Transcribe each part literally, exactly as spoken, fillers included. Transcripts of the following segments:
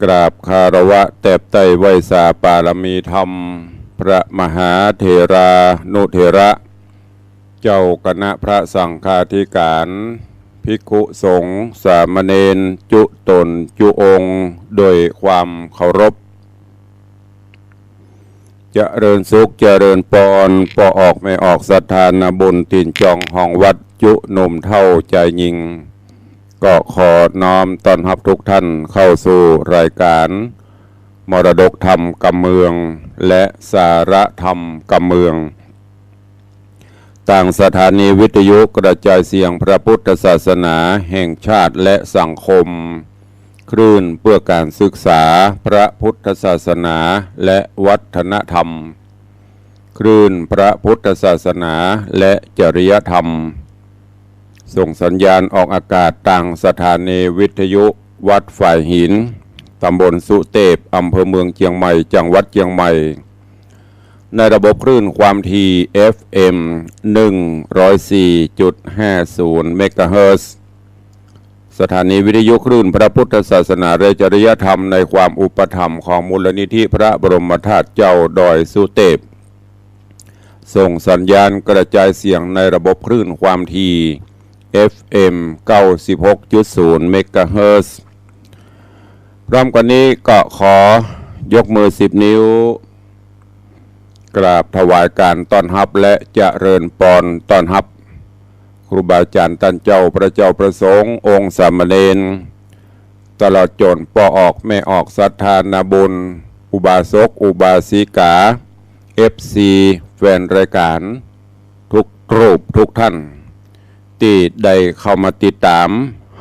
กราบคารวะแตบใต้ไหว้สาปารมีธรรม พระมหาเถรานุเถระ เจ้าคณะพระสังฆาธิการ ภิกขุสงฆ์ สามเณร จุต๋นจุองค์ โดยความเคารพ เจริญสุขเจริญปอน ป้อออกแม่ออกศรัทธานาบุญ ตี๋นจองห้องวัด จุหนุ่มเฒ่าจายญิง ก็ขอน้อมต้อนฮับทุกท่านเข้าสู่รายการมรดกธรรมกำเมือง และสาระธรรมกำเมือง ตางสถานีวิทยุกระจายเสียงพระพุทธศาสนาแห่งชาติและสังคม คลื่นเพื่อการศึกษาพระพุทธศาสนาและวัฒนธรรม คลื่นพระพุทธศาสนาและจริยธรรม ส่งสัญญาณออกอากาศตางสถานีวิทยุวัดฝายหิน ต๋ำบลสุเตพ อำเภอเมืองเจียงใหม่ จังหวัดเจียงใหม่ ในระบบคลื่นความถี่ เอฟเอ็ม หนึ่งร้อยสี่จุดห้าศูนย์ เมกะเฮิรตซ์ สถานีวิทยุคลื่นพระพุทธศาสนาและจริยธรรม ในความอุปถัมภ์ของมูลนิธิพระบรมธาตุเจ้าดอยสุเตพ ส่งสัญญาณกระจายเสียงในระบบคลื่นความถี่ เอฟเอ็ม เก้าสิบหกจุดศูนย์ เมกะเฮิรตซ์ พร้อมกั๋นนี้ก็ขอยกมือสิบนิ้ว กราบถวายการต้อนฮับและเจริญปอนต้อนฮับ ครูบาอาจ๋ารย์ต้านเจ้า พระเจ้าพระสงฆ์ องค์สามเณร ตลอดจ๋นป้อออกแม่ออกศรัทธานาบุญ อุบาสกอุบาสิกา เอฟซี แฟนรายการ ทุกรูปทุกท่าน ตี้ได้เข้ามาติดต๋าม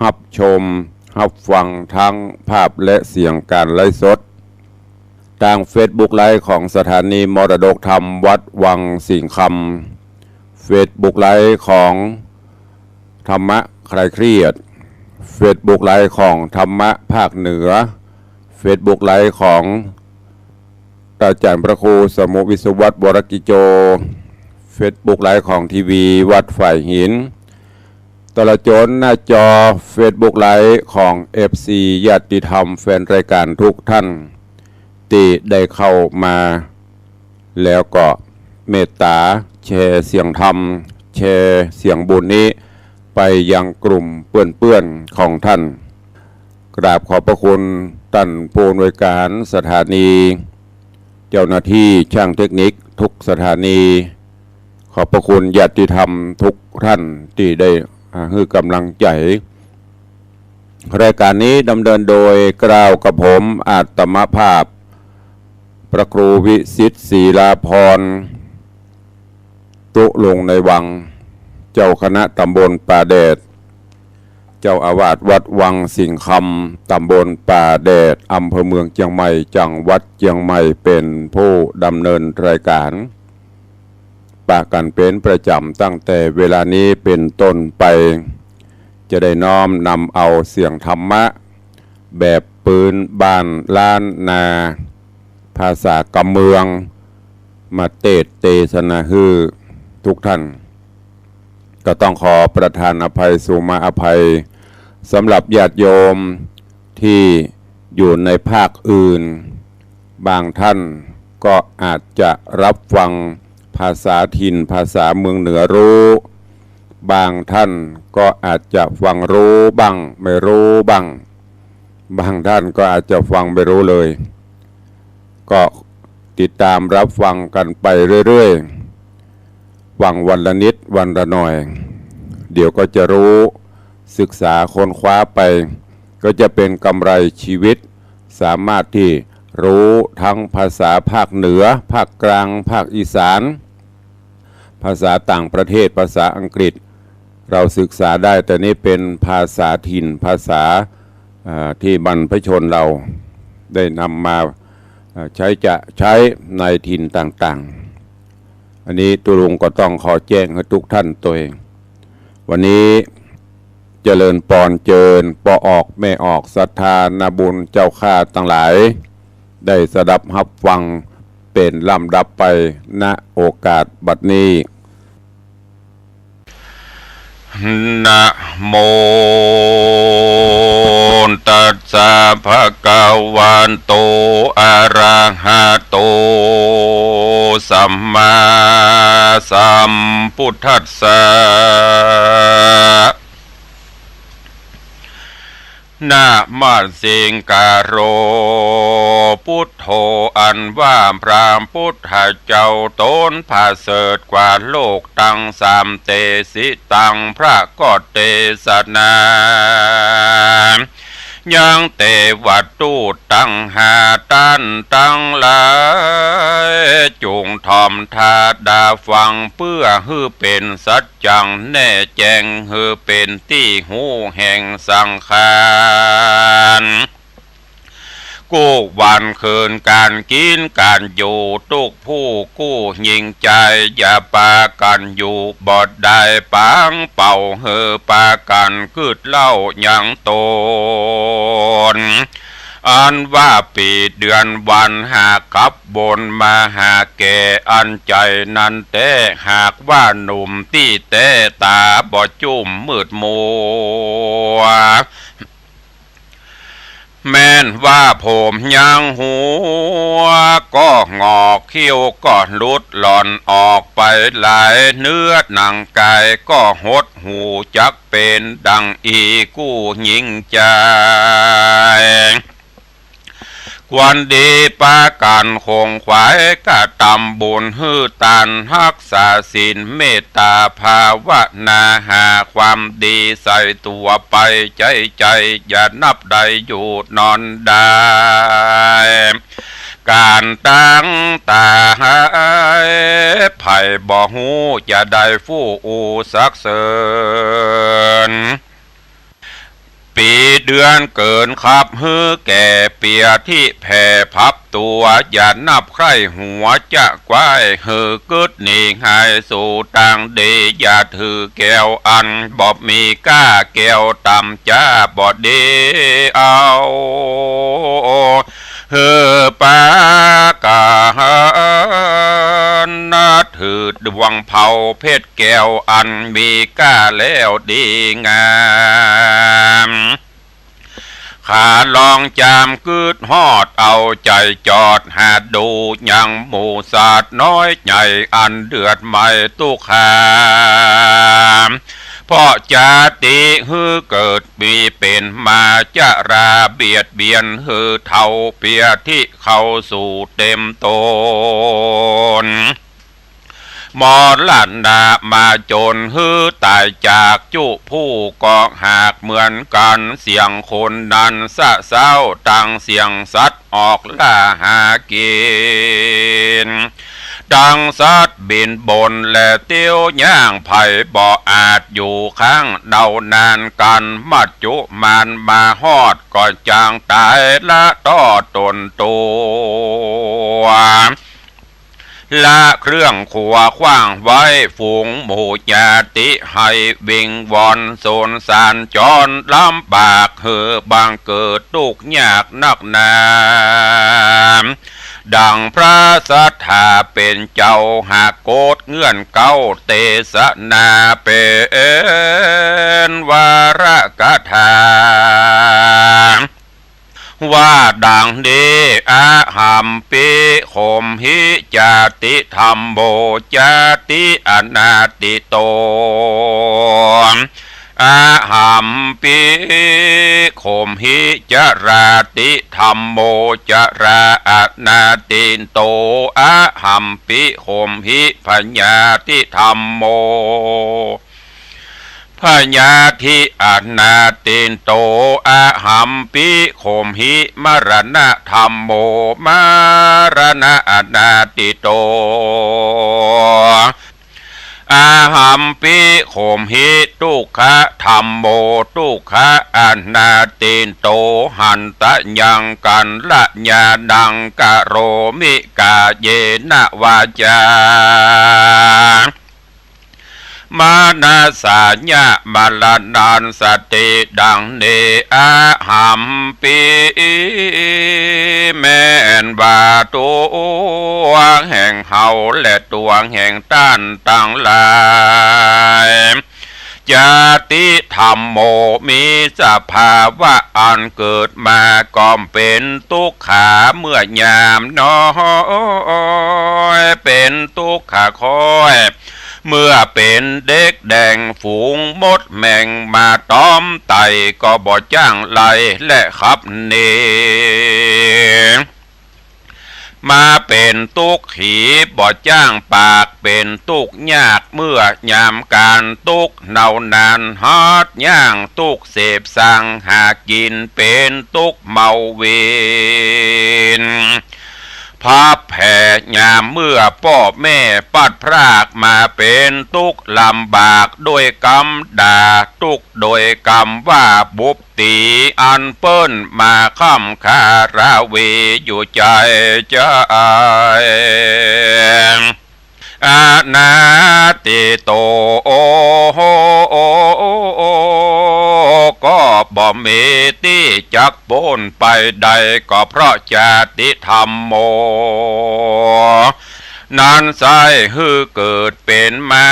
ฮับชม ฮับฟังทั้งภาพและเสียงการไลฟ์สด ตางเฟซบุ๊กไลฟ์ของสถานีมรดกธรรมวัดวังสิงห์คำ เฟซบุ๊กไลฟ์ของธรรมะคลายเครียด เฟซบุ๊กไลฟ์ของธรรมะภาคเหนือ เฟซบุ๊กไลฟ์ของอาจ๋ารย์พระครูสมุห์ วิศวัฒน์ วรกิจโจ เฟซบุ๊กไลฟ์ของทีวีวัดฝายหิน ตลอดจ๋นหน้าจอเฟซบุ๊กไลฟ์ของเอฟซีญาติธรรมแฟนรายการทุกท่าน ตี้ได้เข้ามา แล้วก็เมตต๋าแชร์เสียงธรรม แชร์เสียงบุญนี้ไปยังกลุ่มเปื้อนๆ ของท่าน กราบขอบพระคุณต้านผู้อำนวยการสถานี เจ้าหน้าที่ช่างเทคนิคทุกสถานี ขอบพระคุณญาติธรรมทุกท่านตี้ได้ อ่า หื้อก๋ำลังใจ๋ รายการนี้ดำเนินโดยเกล้ากระผมอาตมาภาพ พระครูวิสิทธิ์ ศิลาภรณ์ ตุ๊ลุงในวัง เจ้าคณะต๋ำบลป่าแดด เจ้าอาวาสวัดวังสิงห์คำ ต๋ำบลป่าแดด อำเภอเมืองเจียงใหม่ จังหวัดเจียงใหม่ เป๋นผู้ดำเนินรายการ ปะกั๋นเป๋นประจ๋ำ ตั้งแต่เวลานี้เป๋นต้นไป จะได้น้อมนำเอาเสียงธรรมะ แบบปื๊นบ้านล้านนา ภาษากำเมือง มาเตสน์เตสนาหื้อทุกท่าน ก็ต้องขอประทานอภัย สุมาอภัย สำหรับญาติโยมตี้อยู่ในภาคอื่น บางท่านก็อาจจะรับฟังภาษาถิ่น ภาษาเมืองเหนือรู้ บางท่านก็อาจจะฟังรู้บ้าง ไม่รู้บ้าง บางท่านก็อาจจะฟังไม่รู้เลย ก็ติดต๋ามรับฟังกั๋นไปเรื่อยๆ ฟังวันละนิดวันละหน่อย เดี๋ยวก็จะรู้ ศึกษาค้นคว้าไป ก็จะเป๋นกำไรชีวิต สามารถตี้รู้ทั้งภาษาภาคเหนือ ภาคกลาง ภาคอีสาน ภาษาต่างประเทศ ภาษาอังกฤษ เราศึกษาได้ แต่นี้เป๋นภาษาถิ่น ภาษา อ่า ตี้บรรพชนเราได้นำมา อ่า ใช้จะใช้ในถิ่นต่างๆ อันนี้ตุ๊ลุงก็ต้องขอแจ้งหื้อทุกท่านตวย วันนี้เจริญปอนเจิญป้อออกแม่ออกศรัทธานาบุญเจ้าข้าตังหลาย ได้สดับฮับฟังเป๋นลำดับไป ณ โอกาสบัดนี้ นะโมตัสสะ ภะคะวะโต อะระหะโต สัมมาสัมพุทธัสสะ นะมะสิงกะโร ปุทโธ อันว่าพระพุทธเจ้าต๋นประเสริฐกว่าโลกตังสาม เตสิตัง พระก็เตสนา ยังเตวทูตตังห้าต้านตังหลาย จุ่งถ่อมต๋าฟัง เปื้อหื้อเป๋นสัจจังแน่แจ้ง หื้อเป๋นตี้ฮู้แห่งสังขาร กู้วันคืนก๋านกิ๋นก๋านอยู่ ตุ๊กผู้กู้ญิงจาย อย่าปากั๋นอยู่บ่ได้ ปังเป่าหื้อปากั๋นกึ๊ดเล่ายังต๋น อันว่าปี๋เดือนวันหากขับวนมาหาแก่ อันใจ๋นั้นแต๊ หากว่าหนุ่มตี้แต๊ ต๋าบ่จุ่มมืดมัว แม่นว่าผมยังหัวก็หงอก คิ้วก็หลุดหล่อนออกไปหลาย เนื้อหนังก๋ายก็หด ฮู้จักเป๋นดังอี้ กู้ญิงจาย ควรดีปากั๋นขงขวาย กระตำบุญหื้อตาน ฮักษาศีล เมตต๋าภาวนา หาความดีใส่ตั๋วไป ใจ๊ใจ๋อย่านับได้อยู่นอนได้ ก๋านตั้งต๋าหาย ใผบ่ฮู้จะได้ฟู่อู้สรรเสริญ ปี๋เดือนเกิ๋นขับหื้อแก่ เปียธิแผ่พับตั๋ว อย่านับใคร่หัวจะไกว้ หื้อกึ๊ดหนีหายสู่ตางดี อย่าถือแก้วอันบ่มีก้า แก้วต่ำจ้าบ่ดีเอา หื้อปากั๋นถือดวงเผาเพชรแก้วอันมีก้าแล้วดีงาม ขาลองจามกึ๊ดฮอด เอาใจ๋จอดหาดูยังหมู่สัตว์น้อยใหญ่ อันเดือดไหม้ตุ๊กข์หา เพราะจาติหื้อเกิดมีเป๋นมา จราเบียดเบียนหื้อเฒ่า เปียธิเข้าสู่เต็มต๋น มรณะมาจนหื้อต๋ายจากจุผู้ก็หากเหมือนกั๋น เสี้ยงคนนั้นสะเซ้า ตังเสี้ยงสัตว์ออกล่าหากิ๋น ตังสัตว์บินบนและเตี้ยวย่าง ใผบ่อาจอยู่ข้างเดานานกั๋น มัจจุมานมาฮอดก็จางต๋าย ละต้อต๋นตั๋ว ละเครื่องขัวขว้างไว้ ฝูงหมู่ญาติให้วิงวอนสงสาร จรลำบากหื้อบังเกิดตุ๊กข์ยากนักหนา ดังพระสัตถาเป๋นเจ้าหากโกฏเงื่อนเก๊า เตสนาเป๋นวรกถา ว่าดังนี้ อะหัมปิ ขมหิ จาติธัมโม จาติอนาติโต อะหัมปิ ขมหิ จราติธัมโม จราอนาติโต อะหัมปิ ขมหิ พยาธิธัมโม พยาธิอนาติโต อะหัมปิ ขมหิ มรณะธัมโม มรณะอนาติโต อะหัมปิ ขมหิ ทุกขะธัมโม ทุกขะอนาติโต หันตะยังกัลยาณัง กะโรมิ กาเยนะ วาจา มนัสสายะ มรณัสสติ ดังนี้ อะหัมปิ แม่นว่าตั๋วแห่งเฮาและตั๋วแห่งต้านตังหลาย จาติธัมโม มีสภาวะอันเกิดมาก็เป๋นตุ๊กขาเมื่อยามน้อย เป๋นตุ๊กขาค่อย เมื่อเป๋นเด็กแด่ง ฝูงมดแมงมาต๊อมไต่ ก็บ่จ้างไล่และขับหนี มาเป๋นตุ๊กขี บ่จ้างปาก เป๋นตุ๊กยากเมื่อยามก๋านตุ๊กเนาหนาน ฮัดย่างตุ๊กเสพสังหากิ๋น เป๋นตุ๊กเมาเวร พลัดแผลยามเมื่อป้อแม่ปัดพราก มาเป๋นตุ๊กลำบากด้วยกำด่า ตุ๊กโดยกำว่าบุพ ตี๋อันเปิ้นมาค้ำคาราวีอยู่ใจ๋ใจ๋ อนัตถิโต ก็บ่มีตี้จักป๊นไปได้ ก็เพราะจาติธัมโม นั้นไส้หื้อเกิดเป๋นมา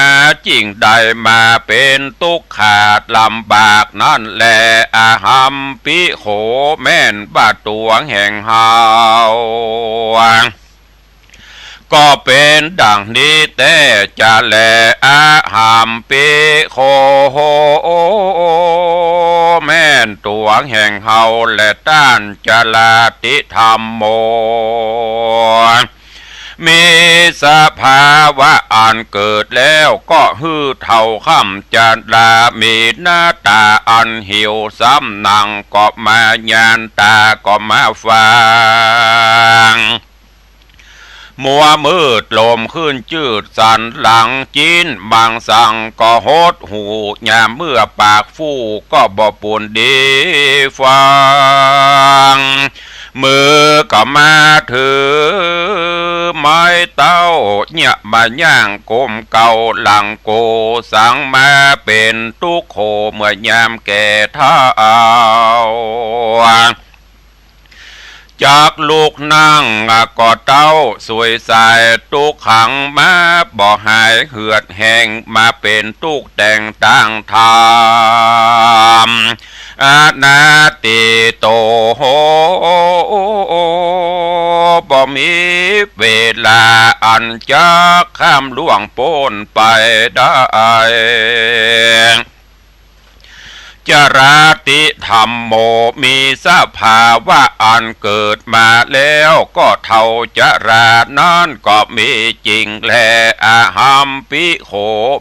จึ่งได้มาเป๋นตุ๊กขาลำบากนั้นแล อะหัมปิโข แม่นว่าตั๋วแห่งเฮา ก็เป๋นดั่งนี้แต๊จะแล อะหัมปิโข แม่นตั๋วแห่งเฮาแล ต้านจาติธัมโม มีสภาวะอันเกิดแล้ว ก็หื้อเฒ่าค้ำจรา มีหน้าต๋าอันหิว ซ้ำหนังก็มายาน ต๋าก็มาฟาง มัวมืดลมขึ้นจืด สันหลังจิ๊น มังสังก็หดหู่ ยามเมื่อปากฟู่ ก็บ่ปูนดีฟัง มือก็มาถือไม้เต๊า เยียะมาย่างก้มเกาหลังโก สังมาเป๋นตุ๊กโข เมื่อยามแก่เฒ่า จักลุกนั่งก็เต้าสวยสาย ตุ๊กขังมาบ่หายเหือดแห้ง มาเป๋นตุ๊กแต่งตางธรรม อนัตถิโต บ่มีเวลาอันจักข้ามล่วงป๊นไปได้ จาติธัมโม มีสภาวะอันเกิดมาแล้ว ก็เฒ่าจรานั้นก็มีจริงแล อะหัมปิโข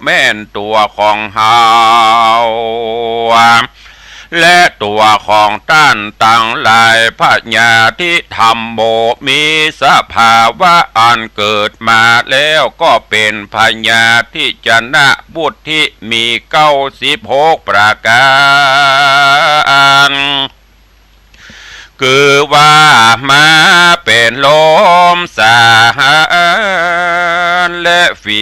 แม่นตั๋วของเฮา และตั๋วของต้านตังหลาย พญาติธัมโม มีสภาวะอันเกิดมาแล้ว ก็เป๋นพญาติจนะบุตร ตี้มีเก้าสิบหกประก๋าน คือว่ามาเป๋นลมสาหาร และฝี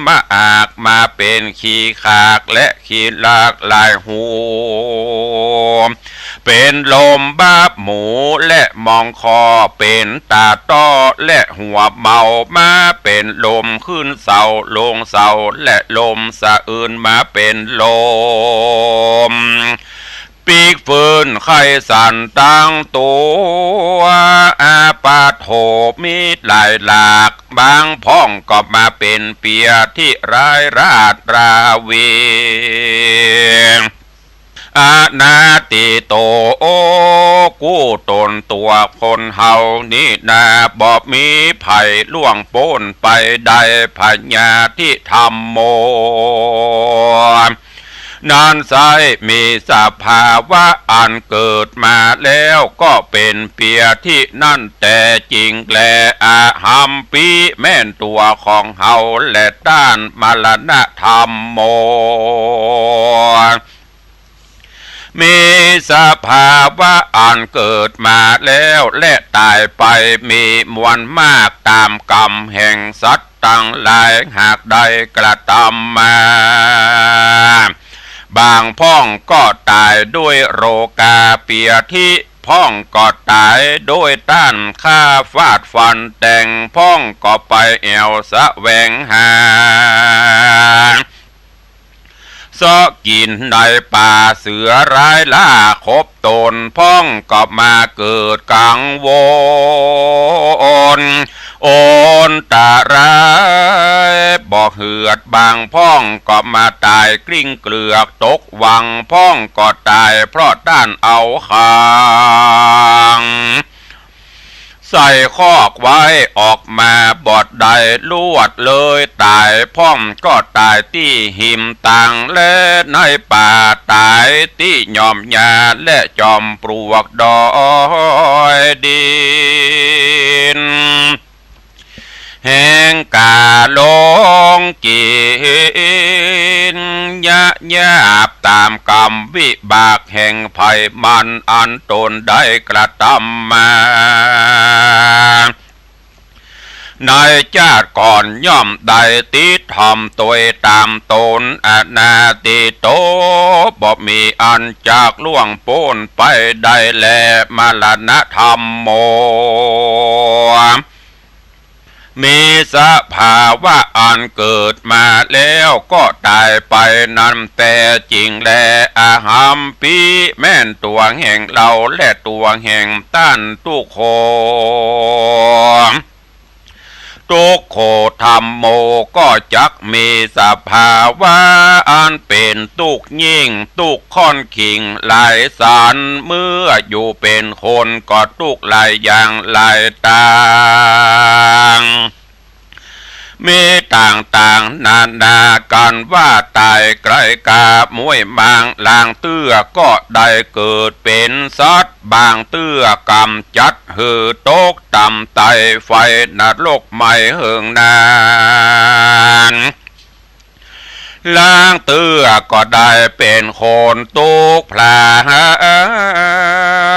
มะอาก มาเป๋นขี้ขาก และขี้หลากหลายหู เป๋นลมบาบหมู และมองคอ เป๋นต๋าต้อ และหัวเมา มาเป๋นลมขึ้นเสาลงเสา และลมสะอื้น มาเป๋นลมปีกฟื้นไข้สั่นตังตั๋ว อาปาโถ มีหลายหลาก บางพ่องก็มาเป๋นเปียตี้ร้ายราดราวี อนัตถิโต กู้ต๋นตั๋วคนเฮานี้นา บ่มีภัยล่วงป๊นไปได้ พญาติธัมโม นั้นไส้มีสภาวะอันเกิดมาแล้ว ก็เป๋นเปียตี้นั่นแต๊จริงแล อะหัมปิ แม่นตั๋วของเฮา และต้านมรณะธัมโม มีสภาวะอันเกิดมาแล้ว และต๋ายไป มีมวลมากต๋ามกรรมแห่งสัตว์ตังหลาย หากได้กระตำมา บางพ่องก็ต๋ายด้วยโรคาเปียตี้ พ่องก็ต๋ายด้วยต้านฆ่าฟาดฟันแตง พ่องก็ไปแอ่วแสวงหา เซาะกิ๋นในป่า เสือร้ายล่าขบตน พ่องก็มาเกิดกังวล อนตะรายบ่เหือดบาง พ่องก็มาต๋ายกลิ้งเกลือกตกวัง พ่องก็ต๋ายเพราะต้านเอาขัง ใส่คอกไว้ออกมาบ่ได้ ลวดเลยต๋าย พ่องก็ต๋ายตี้หิมตาง และในป่าต๋ายตี้หย่อมหญ้า และจอมปลวกดอยดิน แหงก๋าลงกิ๋นยะหยาบ ต๋ามกรรมวิบากแห่งใผมัน อันต๋นได้กระตำมา ในจาติก่อน ย่อมได้ติดถ่อมตวยต๋ามต๋น อนาติโต บ่มีอันจักล่วงป๊นไปได้แล มรณะธัมโม มีสภาวะอันเกิดมาแล้วก็ต๋ายไปนั้นแต๊จริงแล อหัมปิ แม่นตั๋วแห่งเฮาและตั๋วแห่งต้านตุ๊กโข ตุ๊กโขธัมโม ก็จักมีสภาวะอันเป๋นตุ๊กข์ยิ่ง ตุ๊กข์ค่อนขิงหลายสัน เมื่ออยู่เป๋นคนก็ตุ๊กข์หลายอย่างหลายตาง มีต่างๆ นานากั๋นว่าต๋ายไกลกาม้วยมาง ลางเตื้อก็ได้เกิดเป๋นสัตว์ บางเตื้อกำจัดหื้อตกต่ำไตไฟนรกไหม้เหิงนาน ลางเตื้อก็ได้เป๋นคนตุ๊กข์พลา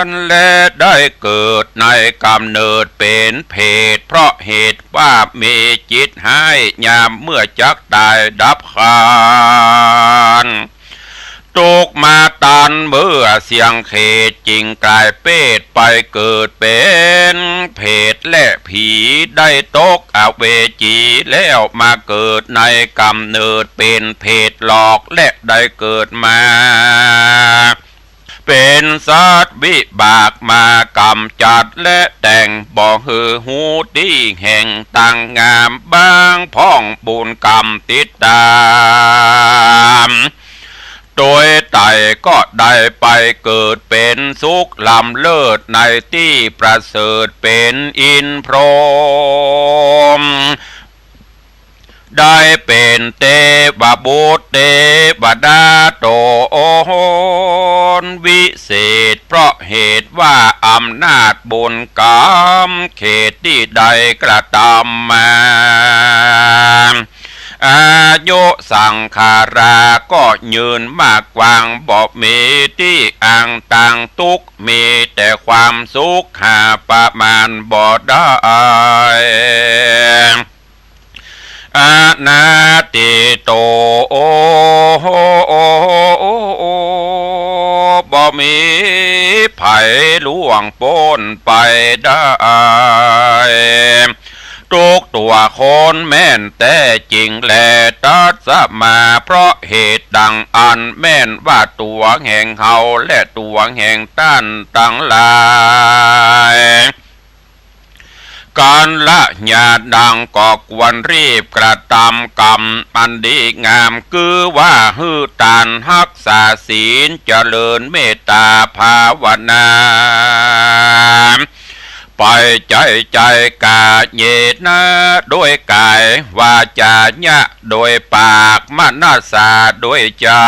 น และได้เกิดในก๋ำเนิดเป๋นเปรต เพราะเหตุว่ามีจิตฮ้าย ยามเมื่อจักต๋ายดับขัน ตุ๊กข์มาตันเมื่อเสี้ยงเขต จึงก๋ายเปรตไปเกิดเป๋นเปรตและผี ได้ตกอเวจีแล้วมาเกิดในก๋ำเนิดเป๋นเปรตหลอก และได้เกิดมาเป๋นสัตว์ วิบากมากำจัดและแต่ง บ่หื้อฮู้ตี้แห่งตังงาม บางพ่องบุญกำติดต๋าม โตยไต่ก็ได้ไปเกิดเป๋นสุขล้ำเลิศในตี้ประเสริฐเป๋นอินทร์พรหม ได้เป๋นเตวบุตรเตวดาต๋นวิเศษ เพราะเหตุว่าอำนาจบุญกำเขตตี้ได้กระตำมา อายุสังขาราก็ยืนมากกว้าง บ่มีตี้อังต่างตุ๊กข์ มีแต่ความสุขหาประมาณบ่ได้ อนาติโต บ่มีใผล่วงป๊นไปได้ ทุกตั๋วคนแม่นแต๊จริงแล ตัสมา เพราะเหตุดังอั้น แม่นว่าตั๋วแห่งเฮาและตั๋วแห่งต้านตังหลาย กัลยาณัง ก็ควรรีบกระตำกรรมอันดีงาม คือว่าหื้อตาน ฮักษาศีล เจริญเมตต๋าภาวนา ไปใจ๋ใจ๋ กาเยนะ โดยก๋าย วาจานะ โดยปาก มนัสสา โดยใจ๋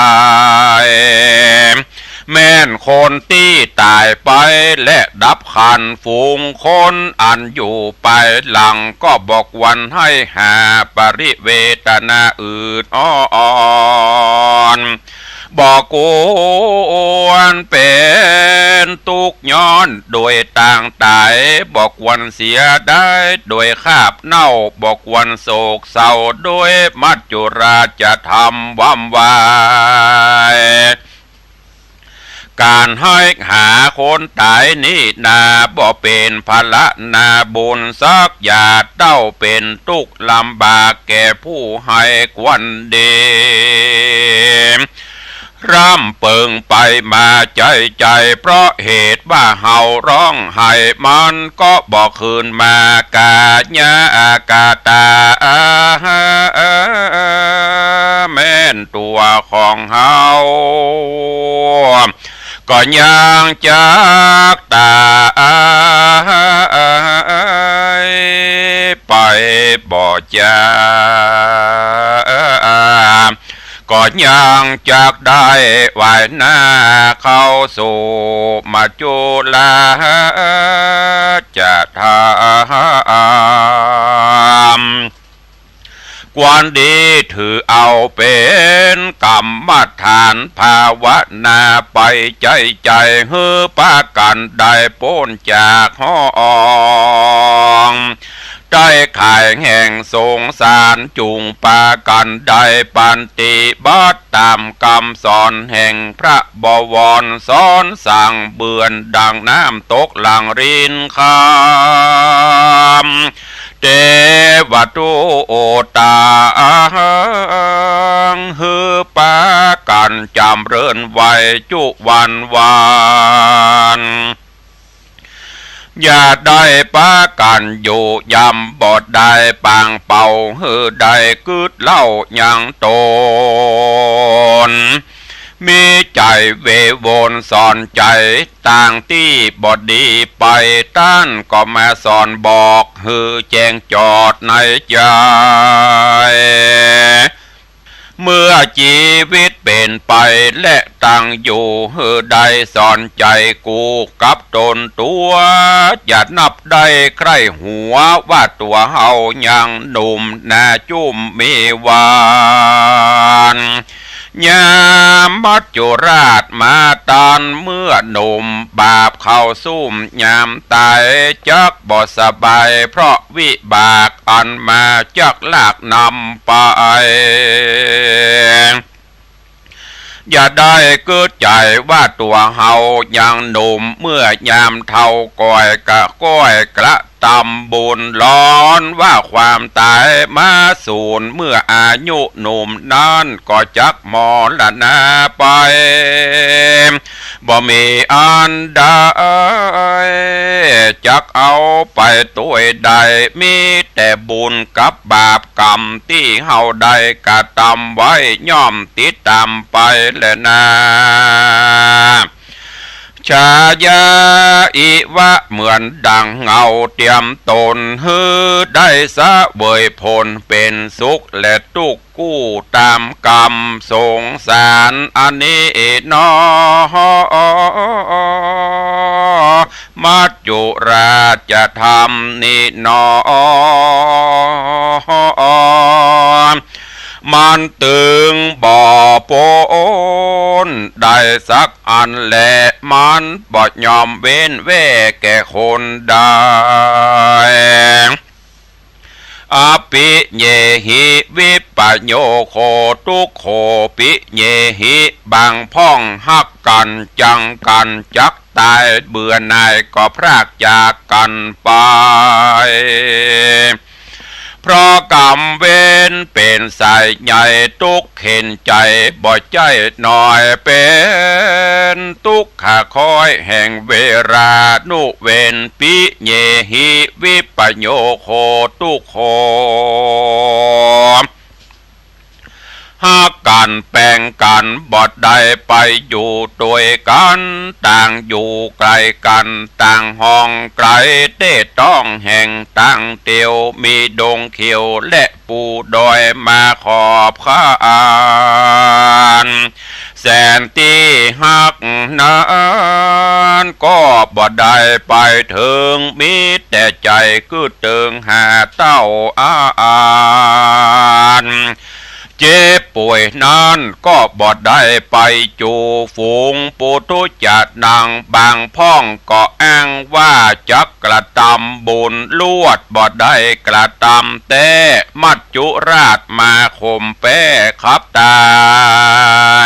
แม่นคนตี้ต๋ายไปและดับขัน ฝูงคนอันอยู่ปายหลัง ก็บ่ควรใค่หาปริเวทนาอืดอ้อน บ่ควรเป๋นตุ๊กข์ย้อนโดยตางต๋าย บ่ควรเสียดายโดยคาบเน่า บ่ควรโศกเศร้าโดยมัจจุราชธรรมวำวาย ก๋านไห้หาคนต๋ายนี้นา บ่เป๋นภาระนาบุญสักอย่าง เต้าเป๋นตุ๊กข์ลำบากแก่ผู้ไห้ควรดี ร่ำเปิงไปมาใจ๊ใจ๋ เพราะเหตุว่าเฮาร้องไห้ มันก็บ่คืนมากาญาอาคาตา แม่นตั๋วของเฮา ก็ยังจักต๋ายไปบ่จา ก็ยังจักได้ไหว้หน้าเข้าสู่มัจจุราชธรรม ควรดีถือเอาเป๋นกรรมฐานภาวนาไปใจ๊ใจ๋ หื้อปากั๋นได้ป๊นจากห้อง ได้ขายแห่งสงสาร จุ่งปากั๋นได้ปฏิบัติต๋ามกำสอนแห่งพระบวร สอนสั่งเบือนดังน้ำตกหลั่งรินคำ เตวะตุตา หื้อปากั๋นจ๋ำเริญไหว้จุวันวาน อย่าได้ปากั๋นอยู่ย่ำบ่ได้ปางเป่า หื้อได้กึ๊ดเล่ายังต๋น มีใจ๋เววนสอนใจ๋ ตางตี้บ่ดีไป ต้านก็มาสอนบอก หื้อแจ้งจอดในใจ๋ เมื่อจีวิตเป๋นไปและตั้งอยู่ หื้อได้สอนใจ๋กู้กับต๋นตั๋ว อย่านับได้ใคร่หัวว่าตั๋วเฮายังหนุ่มนาจุ่มมีหวาน ยามมัจจุราชมาตันเมื่อหนุ่ม บาปเข้าซุ่มยามต๋าย จักบ่สบายเพราะวิบากอันมาจักลากนำไป อย่าได้กึ๊ดใจ๋ว่าตั๋วเฮายังหนุ่ม เมื่อยามเฒ่าก่อยกะก้อยกระตำบุญ ร้อนว่าความต๋ายมาสูน เมื่ออายุหนุ่มนั้นก็จักมรณาไป บ่มีอันใดจักเอาไปตวยได้ มีแต่บุญกับบาปกรรมตี้เฮาได้กระตำไว้ ย่อมติดต๋ามไปแลนา ชายาอิวะ เหมือนดังเงาเตียมต๋น หื้อได้เสวยผลเป๋นสุขและตุ๊กข์กู้ต๋ามกรรมสงสารอันนี้หนอ มัจจุราชธรรมนี้หนอ มันตึงบ่ป๊นได้สักอันแล มันบ่ยอมเว้นแว่แก่คนใด อภิเนหิวิปโยโค ทุกโขปิเนหิ บางพ่องฮักกั๋นจังกั๋นจักต๋าย เบื่อหน่ายก็พรากจากกั๋นไป เพราะกรรมเวรเป๋นสายใหญ่ ตุ๊กข์เข็ญใจ๋บ่ใจ้น้อย เป๋นตุ๊กขะคอยแห่งเวรานุเวร ปิเนหิวิปโยโค ทุกโข ฮักกั๋นแป๋งกั๋นบ่ได้ไปอยู่ตวยกั๋น ต่างอยู่ไก๋กั๋น ต่างห้องไก๋ เต๊ต้องแห่งต่างเตียว มีดงเขียวและ ภูดอยมาขอบขาน แสนตี้ฮักนั้นก็บ่ได้ไปเถิง มีแต่ใจ๋กึ๊ดเติงหาเต้าอาอันเจ็บป่วยนั้นก็บ่ได้ไปจู๋ฝูงปุถุชะนัง บางพ่องก็อ้างว่าจักกระตำบุญ ลวดบ่ได้กระตำแต๊ มัจจุราชมาข่มแป๊ขับต๋า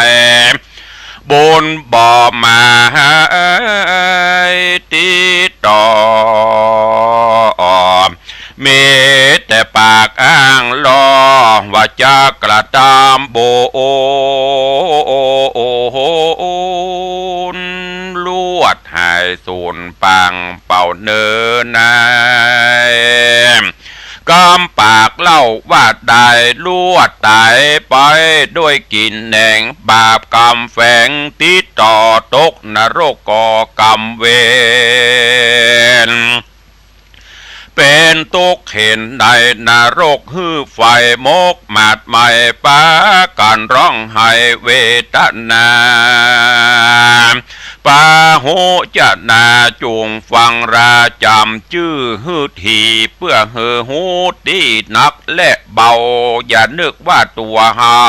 ย บุญบ่มาให้ติดต่อ มีแต่ปากอ้างลอว่าจะกระตำบุญ ลวดหายสูญปางเป่าเนินใน กำปากเล่าว่าได้ลวดต๋ายไป ด้วยกิ๋นแหนงบาปกรรมแฝง ติดต่อตกนรกก่อกรรมเวร เป๋นตุ๊กข์เข็ญในนรก หื้อไฟมกหมาดไหม้ ปากั๋นฮ้องไห้เวทนา ปาหุจนา จุ่งฟังราจำจื้อหื้อที เปื้อหื้อฮู้ตี้หนักและเบา อย่านึกว่าตั๋วเฮา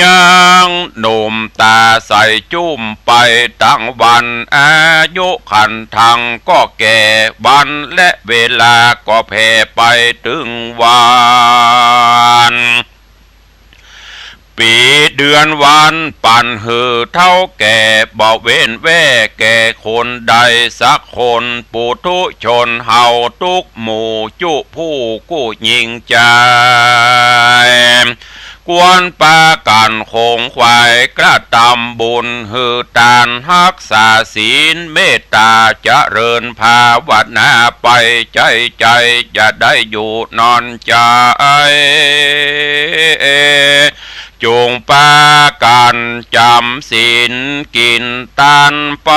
ยังหนุ่มต๋าใสจุ้มไปตังวัน อายุขันธังก็แก่ วันและเวลาก็แผ่ไปตึงวาน ปี๋เดือนวันปันหื้อเฒ่าแก่ บ่เว้นแว่แก่คนใดสักคน ปุถุชนเฮาตุ๊กหมู่จุผู้กู้ยิ่งใจ๋ ควรปากั๋นขงขวายกระตำบุญ หื้อตานฮักษาศีลเมตต๋า เจริญภาวนาไปใจ๋ใจ๋ อย่าได้อยู่นอนใจ๋ จุ่งปากั๋นจ๋ำศีลกิ๋นตานไป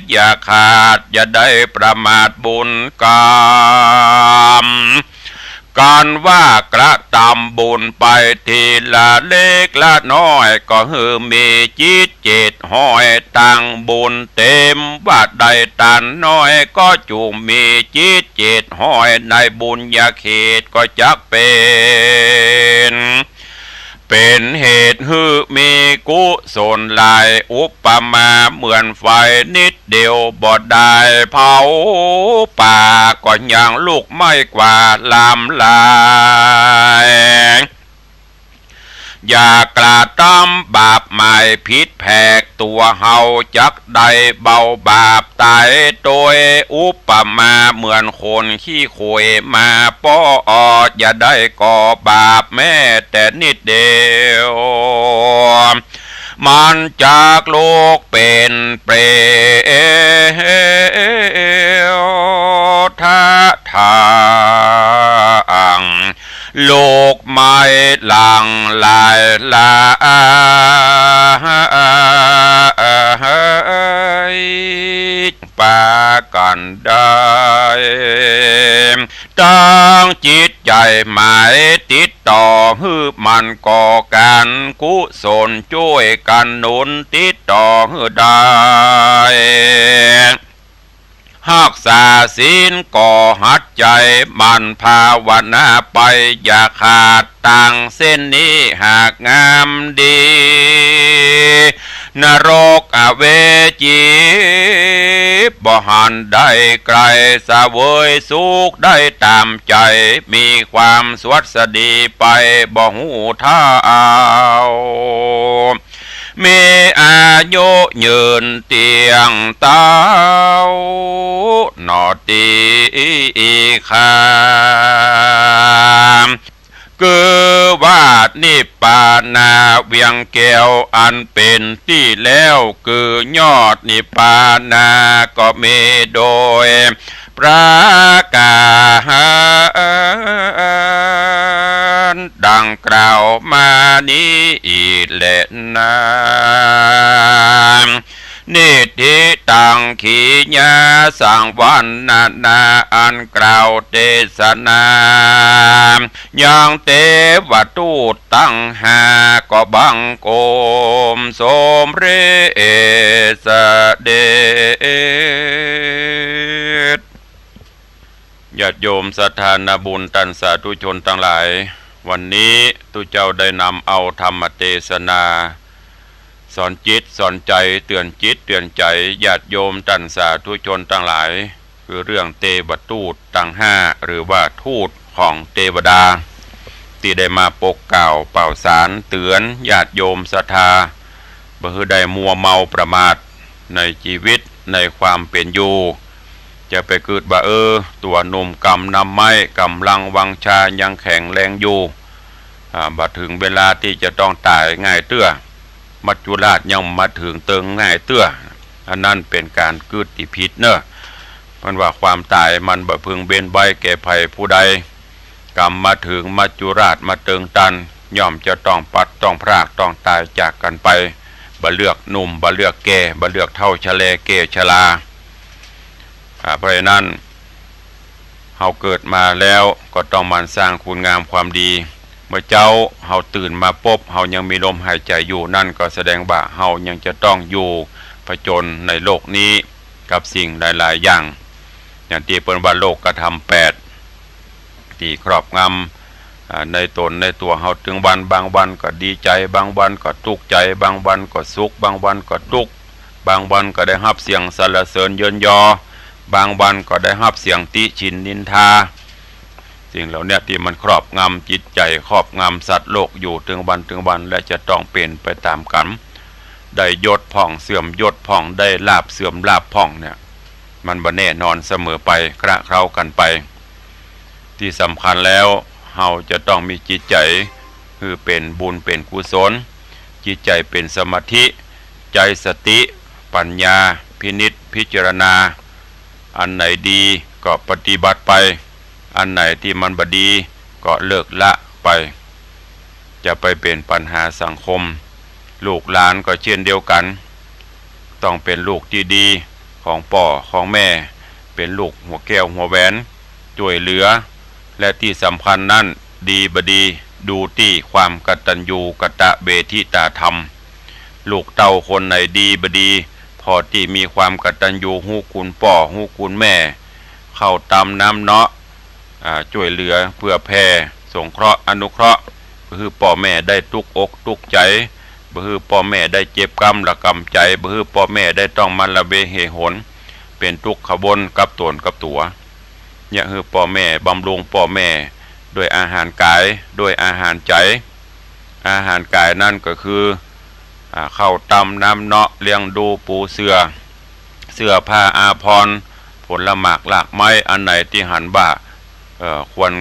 อย่าขาดอย่าได้ประมาทบุญกรรม กั๋นว่ากระตำบุญไปทีละเล็กละน้อย ก็หื้อมีจิตเจ็ดห้อยตังบุญเต๋ม ว่าได้ตานน้อยก็จุ่งมีจิตเจ็ดห้อยในบุญญาเขตก็จักเป๋น เป๋นเหตุหื้อมีกุศลหลาย อุปมาเหมือนไฟนิดเดียวบ่ได้เผาป่า ก็ยังลุกไหม้กว่าลามหลาย อย่ากระตำบาปหมายผิดแผก ตั๋วเฮาจักได้เบาบาปต๋ายโตย อุปมาเหมือนคนขี้ ข่วยมาป้อ อย่าได้ก่อบาปแม้แต่นิดเดียว มันจักลุกเป๋นเปรตะ ลุกไหม้หลังหลายหลาย ปากั๋นได้ ตั้งจิตใจ๋หมายติดต่อ หื้อมันก่อก๋านกุศลจ้วยกั๋นหนุนติดต่อหื้อได้ ฮักษาศีลก็หัดใจ๋หมั่นภาวนาไป อย่าขาดตังเส้นนี้หากงามดี นรกอเวจีบ่หันได้ไก๋ เสวยสุขได้ต๋ามใจ๋ มีความสวัสดีไปบ่ฮู้เท่า มีอายุยืนเตี้ยงเต้า หนอตี้ข้า คือว่านิพพานาเวียงแก้วอันเป๋นตี้แล้ว คือยอดนิพพานาก็มีโดยประก๋านดังกล่าวมานี้แลนา นิทธิตัง ขีณาสังวรรณนา อันกล่าวเตสนา ยังเตวทูตตังห้าก็บังคมสมเร็จเสด็จ ญาติโยมศรัทธานาบุญตันสาธุชนตังหลาย วันนี้ตุ๊เจ้าได้นำเอาธรรมเตสนา สอนจิตสอนใจ๋ เตื๋อนจิตเตื๋อนใจ๋ ญาติโยมตันสาธุชนตังหลาย คือเรื่องเตวทูตตังห้า หรือว่าทูตของเตวดา ตี้ได้มาปกกล่าวเป่าสารเตื๋อนญาติโยมศรัทธา บ่หื้อได้มัวเมาประมาทในจีวิตในความเป๋นอยู่ จะไปกึ๊ดว่า เออ ตั๋วหนุ่มก๋ำนำไม้ ก๋ำลังวังชายังแข็งแรงอยู่ อ่า บ่เถิงเวลาตี้จะต้องต๋ายง่ายเตื้อ มัจจุราชยังบ่เถิงเติงง่ายเตื้อ อันนั้นเป๋นก๋านกึ๊ดตี้ผิดเน่อ เปิ้นว่าความต๋ายมันบ่พึงเว้นไว้แก่ใผผู้ใด ก๋ำมาเถิงมัจจุราชมาเติงตัน ย่อมจะต้องปลัดต้องพรากต้องต๋ายจากกั๋นไป บ่เลือกหนุ่ม บ่เลือกแก่ บ่เลือกเฒ่าชะแลแก่ชรา อ่า เพราะฉะนั้น เฮาเกิดมาแล้วก็ต้องหมั่นสร้างคุณงามความดี เมื่อเจ๊าเฮาตื่นมาปุ๊บ เฮายังมีลมหายใจ๋อยู่ นั่นก็แสดงว่าเฮายังจะต้องอยู่ผจญในโลกนี้กับสิ่งหลายๆ อย่าง อย่างตี้เปิ้นว่าโลกธรรมแปด ตี้ครอบงำ อ่า ในต๋นในตั๋วเฮาตึงวัน บางวันก็ดีใจ๋ บางวันก็ตุ๊กใจ๋ บางวันก็สุข บางวันก็ตุ๊ก บางวันก็ได้ฮับเสียงสรรเสริญเยินยอ บางวันก็ได้ฮับเสียงติฉิ่นนินทา สิ่งเหล่าเนี้ยตี้มันครอบงำจิตใจ๋ ครอบงำสัตว์โลกอยู่ตึงวันตึงวัน และจะต้องเป๋นไปต๋ามก๋รรม ได้ยศพ่องเสื่อมยศพ่อง ได้ลาภเสื่อมลาภพ่องเนี่ย มันบ่แน่นอนเสมอไป คละเคล้ากั๋นไป ตี้สำคัญแล้ว เฮาจะต้องมีจิตใจ๋หื้อเป๋นบุญเป๋นกุศล จิตใจ๋เป๋นสมาธิ ใจ๊สติปัญญาพินิจพิจารณา อันไหนดีก็ปฏิบัติไป อันไหนตี้มันบ่ดีก็เลิกละไป จะไปเป๋นปัญหาสังคม ลูกหลานก็เช่นเดียวกั๋น ต้องเป๋นลูกตี้ดีของป้อของแม่ เป๋นลูกหัวแก้วหัวแหวน จ้วยเหลือ และตี้สำคัญนั้น ดีบ่ดี ดูตี้ความกตัญญูกตเวทิตาธรรม ลูกเต้าคนไหนดีบ่ดี ผ่อตี้มีความกตัญญูฮู้คุณป้อฮู้คุณแม่ เข้าต๋ามน้ำเนาะ อ่า จ้วยเหลือเผื่อแผ่ สงเคราะห์อนุเคราะห์ บ่หื้อป้อแม่ได้ตุ๊กอกตุ๊กใจ๋ บ่หื้อป้อแม่ได้เจ็บกำระกำใจ๋ บ่หื้อป้อแม่ได้ต้องมาละเวเหหน เป๋นตุ๊กขวนกับต๋นกับตั๋ว เยียะหื้อป้อแม่ บำรุงป้อแม่ด้วยอาหารก๋าย ด้วยอาหารใจ๋ อาหารก๋ายนั้นก็คือ อ่า เข้าต๋ามน้ำเนาะ เลี้ยงดูปูเสื่อ เสื้อผ้าอาภรณ์ ผลหมากรากไม้ อันไหนตี้หันว่า เอ่อ ควร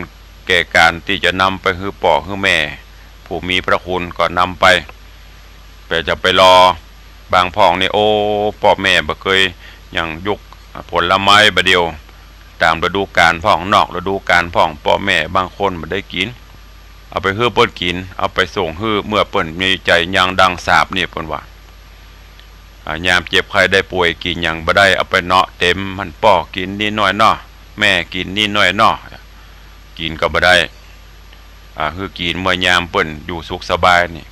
แก่ก๋านตี้จะนำไปหื้อป้อหื้อแม่ ผู้มีพระคุณก็นำไป แต่จะไปรอ บางพ่องนี่ โอ้ ป้อแม่บ่เกยหยังยุก อ่า ผลไม้บ่าเดี่ยว ต๋ามฤดูก๋าลพ่อง นอกฤดูก๋าลพ่อง ป้อแม่บางคนบ่ได้กิ๋น เอาไปหื้อเปิ้นกิ๋น เอาไปส่งหื้อ เมื่อเปิ้นมีใจ๋ยังดังสาปนี่ เปิ้นว่า อ่า ยามเจ็บไข้ได้ป่วยกิ๋นหยังบ่ได้ เอาไปเนาะเต๋มหั้นป้อ กิ๋นนิดหน้อยเนาะ แม่กิ๋นนิดหน้อยเนาะ กิ๋นก็บ่ได้ อ่า หื้อกิ๋นเมื่อยามเปิ้นอยู่สุขสบายนี่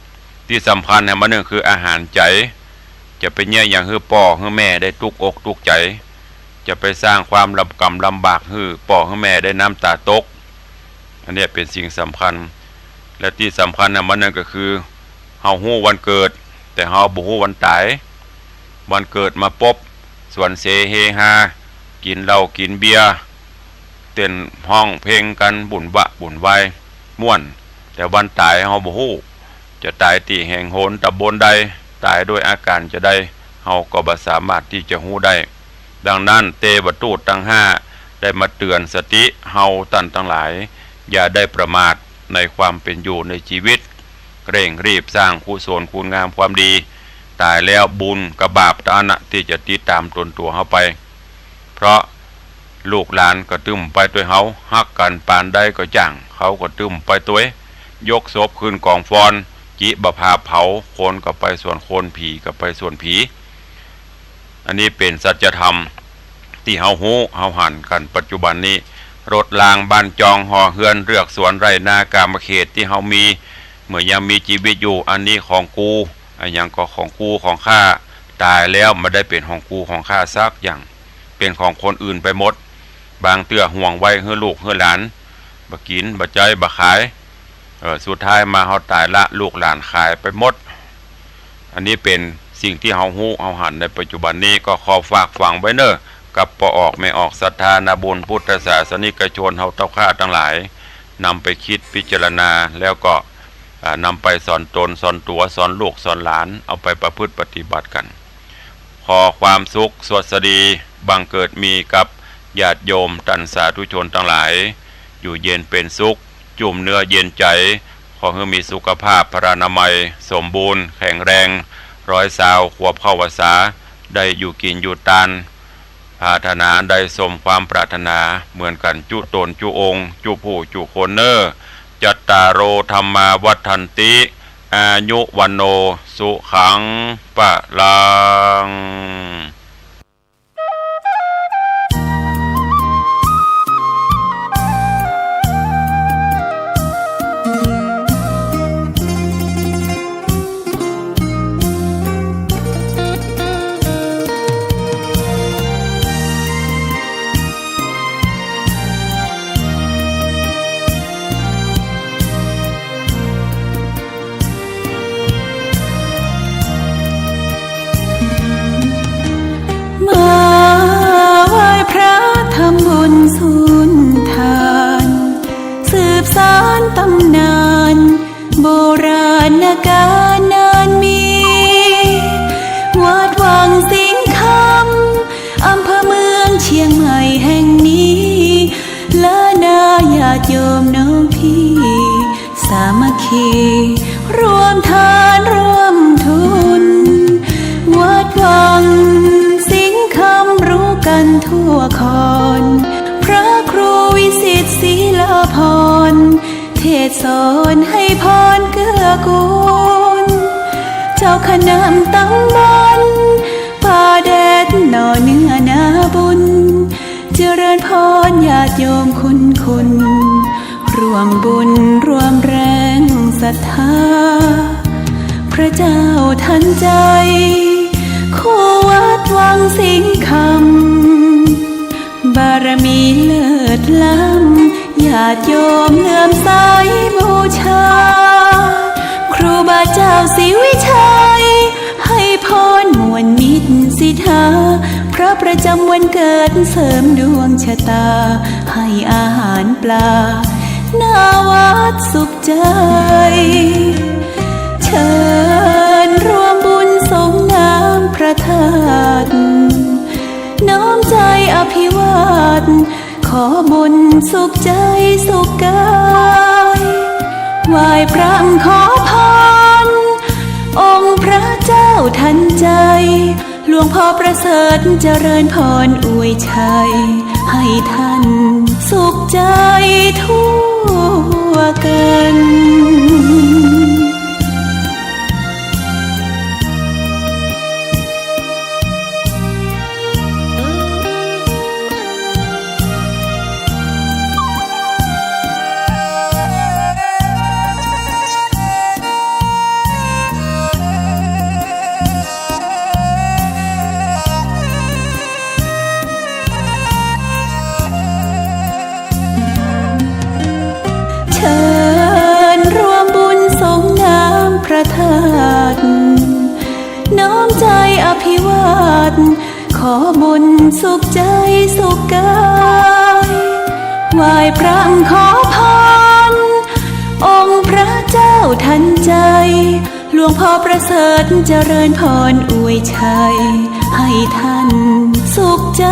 ตี้สำคัญแหมอันนึ่งคืออาหารใจ๋ จะไปเยียะหยังหื้อป้อหื้อแม่ได้ตุ๊กอกตุ๊กใจ๋ จะไปสร้างความลำกำลำบากหื้อป้อหื้อแม่ได้น้ำต๋าตก อันเนี้ยเป๋นสิ่งสำคัญ และตี้สำคัญแหมอันนึ่งก็คือ เฮาฮู้วันเกิด แต่เฮาบ่ฮู้วันต๋าย วันเกิดมาปุ๊บ สวนเสเฮฮา กิ๋นเหล้ากิ๋นเบียร์ เต้นฮ้องเพลงกั๋น บุ่นวะบุ่นวาย ม่วน แต่วันต๋ายเฮาบ่ฮู้ จะต๋ายตี้แห่งหนต๋ำบลใด ต๋ายด้วยอาก๋ารจะใด เฮาก็บ่สามารถตี้จะฮู้ได้ ดังนั้นเตวทูตตังห้าได้มาเตื๋อนสติเฮาต้านตังหลาย อย่าได้ประมาทในความเป๋นอยู่ในจีวิต เร่งรีบสร้างกุศลคุณงามความดี ต๋ายแล้วบุญกับบาปเต้านั้นตี้จะติดต๋ามตนตั๋วเฮาไป เพราะลูกหลานก็ตึมไปตวยเฮา ฮักกั๋นปานใดก็จ้าง เขาก็ตึมไปตวย ยกศพขึ้นก๋องฟอน จิบ่าผาเผา คนก็ไปส่วนคน ผีก็ไปส่วนผี อันนี้เป๋นสัจธรรมตี้เฮาฮู้เฮาหันกั๋นปัจจุบันนี้ รถรางบ้านจองหอเฮือนเฮือกสวนไร่นากามเขตตี้เฮามี เมื่อยังมีจีวิตอยู่ อันนี้ของกู อะหยังก็ของกูของข้า ต๋ายแล้วบ่ได้เป๋นของกูของข้าสักอย่าง เป๋นของคนอื่นไปหมด บางเตื้อห่วงไว้หื้อลูกหื้อหลาน บ่กิ๋น บ่ใจ๊ บ่ขาย เอ่อ สุดท้ายมาเฮาต๋ายละ ลูกหลานขายไปหมด อันนี้เป๋นสิ่งตี้เฮาฮู้เฮาหันในปัจจุบันนี้ ก็ขอฝากฝังไว้เน่อ กับป้อออกแม่ออกศรัทธานาบุญพุทธศาสนิกชนเฮาเต้าข้าตังหลาย นำไปกึ๊ดพิจารณา แล้วก็ อ่า นำไปสอนตน สอนตั๋ว สอนลูก สอนหลาน เอาไปประพฤติปฏิบัติกั๋น ขอความสุขสวัสดีบังเกิดมีกับญาติโยมต้านสาธุชนตังหลาย อยู่เย็นเป๋นสุข จุ่มเนื้อเย็นใจ๋ ขอหื้อมีสุขภาพพลานามัยสมบูรณ์แข็งแรง ร้อยซาวขวบเข้าพรรษา ได้อยู่กิ๋นอยู่ตาน ปรารถนาได้สมความปรารถนาเหมือนกั๋นจุ๊ตนจุ๊องค์ จุ๊ผู้จุ๊คนเน่อ จัตตาโร ธัมมา วัฑฒันติ อายุ วัณโณ สุขัง พลัง มาไหว้พระทำบุญสุนทาน สืบสานต๋ำนาน โบราณกาลนานมี วัดวังสิงห์คำ อำเภอเมืองเชียงใหม่แห่งนี้ และนาญาติโยมน้องพี่ สามัคคี ร่วมทานร่วมทุน วัดวังสิงห์คำรู้กั๋นทั่วคอน พระครูวิสิตศิลาภรณ์ เทศน์สอนให้พรเกื้อกูล เจ้าคณะตำบลป่าแดดหน่อเนื้อนาบุญ เจริญพรญาติโยมคุณคุณ ร่วมบุญร่วมแรงศรัทธา พระเจ้าทันใจ คู่วัดวังสิงห์คำ บารมีเลิศล้ำ ญาติโยมเลื่อมใสบูชา ครูบาเจ้าศรีวิชัย ให้พรม่วนมิตรสิทธา พระประจำวันเกิดเสริมดวงชะตา ให้อาหารปลา หน้าวัดสุขใจ เชิญร่วมบุญสรงน้ำพระธาตุ น้อมใจอภิวาท ขอบุญสุขใจสุขกาย ไหว้พระขอพร องค์พระเจ้าทันใจ หลวงพ่อประเสริฐเจริญพรอวยชัย ให้ท่านสุขใจทั่วกั๋น เชิญร่วมบุญสรงน้ำพระธาตุ น้อมใจอภิวาท ขอบุญสุขใจสุขกาย ไหว้พระขอพร องค์พระเจ้าทันใจ หลวงพ่อประเสริฐเจริญพรอวยชัย ให้ท่านสุขใจ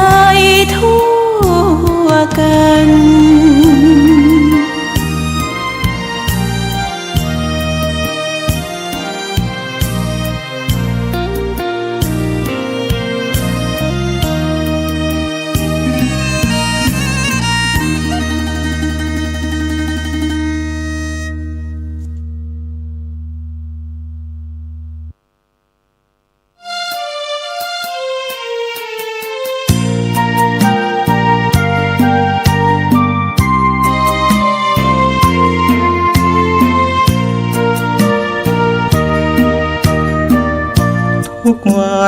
ทั่วกั๋น